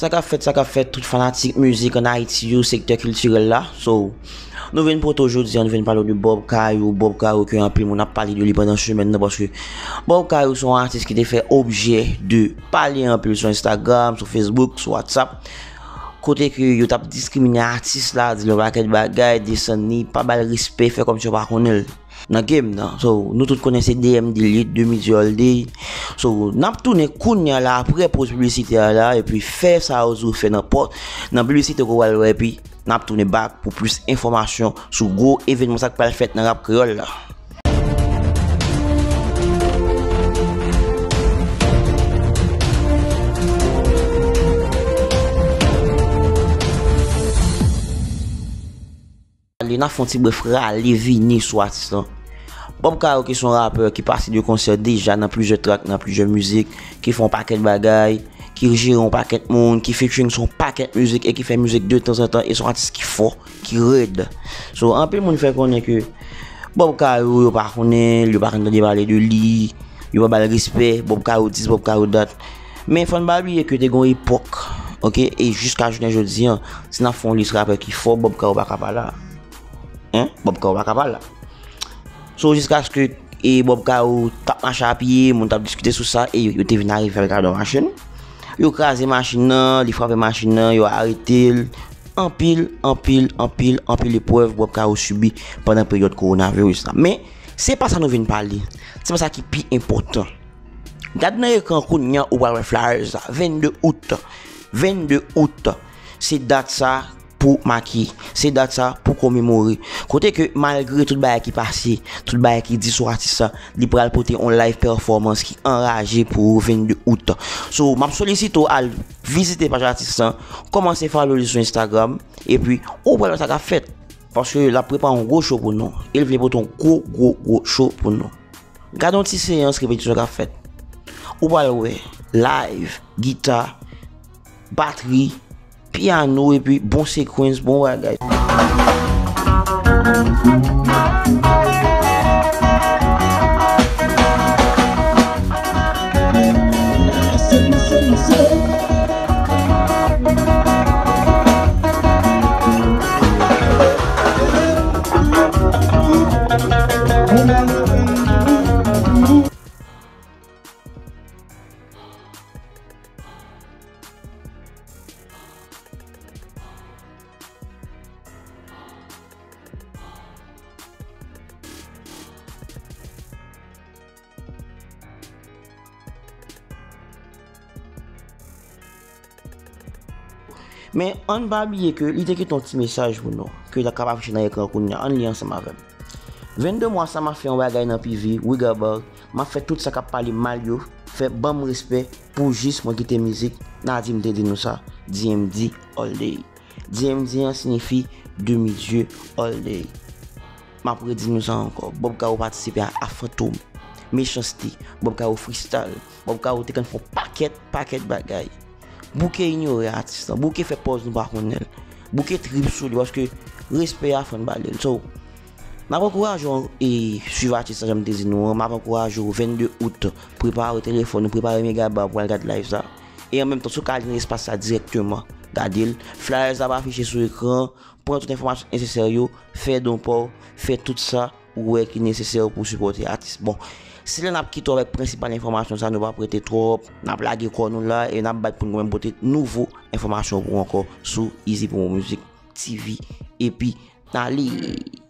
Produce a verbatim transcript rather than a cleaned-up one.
Sa k ap fèt, sa k ap fèt, tout fanatik mizik ann Ayiti yo, sektè kiltirèl la. So, nou vin pote w jodi a, nou vin pale w de Bob Kayou, Bob Kayou ke anpil moun ap pale de li pandan semèn nan, paske Bob Kayou se yon atis ki te fè objè de pale anpil sou Instagram, sou Facebook, sou WhatsApp, kote ke yo t ap diskrimine atis la, di l yon pakèt bagay, desann li, pa ba l respè, fè kòmsi yo pa konnen l nan game nan. So, nou tout konnen se D M D li, Demi Dieu All Day. So, n ap tounen kounye a la, apre poz piblisitè a la, epi fè sa yo di w fè nan pòt, nan piblisite ke w pral wè, epi n ap tounen back pou plis enfòmasyon sou gwo evènman sa k pral fèt nan rap kreyòl la. N ap fè yon ti brèf rale vini sou atis lan. Bob Kayou ki se yon rapè ki pase de konsè deja nan plizyè trak, nan plizyè mizik, ki fè yon pakèt bagay, ki jere yon pakèt moun, ki featuring sou yon pakèt mizik e ki fè mizik de tanzantan e se yon atis ki fò, ki rèd. So, anpil moun fè konnen ke Bob Kayou, yo pa konnen l, yo pa konn tande pale de li, yo pa ba l respè, Bob Kayou this, Bob Kayou that. Men fò n pa bliye ke te gen yon epòk, oke, e jiska jounen jodi an, si n ap fè yon lis rapè ki fò, Bob Kayou pa ka pa la. Hein? Bob Kayou pa ka pa la. So, jiskaske e Bob Kayou t ap mache a pye, moun t ap diskite sou sa, e yo te vin arive avèk adan machin. Yo kraze machin nan, li frape machin nan, yo arete l. Anpil, anpil, anpil, anpil eprèv Bob Kayou sibi pandan peryòd kowonaviris la. Men, se pa sa nou vin pale. Se pa sa ki pi enpòtan. Gad nan ekran kounye a, ou pral wè flyers la. Vennde out. Vennde out. Se dat sa pou make. Se dat sa pou komemore. Kote ke malgre tout bagay ki pase, tout bagay ki di sou atis la, li pral pote yon live performance ki anraje pou ou vennde out. So, m ap solisite w al vizite paj atis lan, kòmanse follow li sou Instagram, epi ou pral wè sa k ap fèt. Paske l ap prepare yon gwo show pou nou. E l vle pote yon gwo, gwo, gwo show pou nou. Gade yon ti seyans repetisyon k ap fèt. Ou pral wè live, gita, batri, pyano epi bon sequence, bon bagay. Men, ann pa bliye ke li te kite yon ti mesaj pou nou, ke l ap kab afiche nan ekran kounye a. Ann li ansanm avè m. Vennde mwa sa, m ap fè yon bagay nan P V, Wigabar, m ap fè tout sa k ap pale m mal yo, fè ban m respè pou jis mwen kite mizik, Nadim te di nou sa, D M D all day. D M D an siyifi Demi Dieu all day. M ap redi nou sa ankò. Bob Kayou patisipe a, a Fantom, Mechanste, Bob Kayou freestyle. Bob Kayou te konn fè yon pakèt, pakèt bagay. Bouke inyore atis lan. Bouke fè pòz nou pa konnen l. Bouke trip sou li paske respè a fò n ba li l. So, m ap ankouraje w e swiv atis lan jan m te di nou an. M ap ankouraje w vennde out. Prepare telefòn ou, prepare megaba pou al gad live sa. E an menm tan, si w ka al nan espas sa dirèkteman, gade l. Flyers la ap afiche sou ekran. Pran tout enfòmasyon nesesè yo, fè don pa w, fè tout sa ou wè ki nesesè pou w sipòte atis. Bon, se la n ap kite w avèk prensipal enfòmasyon sa, nou p ap rete twòp, n ap lage kò nou la e n ap bat pou nou menm pote nouvo enfòmasyon pou w ankò sou Easy Promo Music T V. Epi, n ale!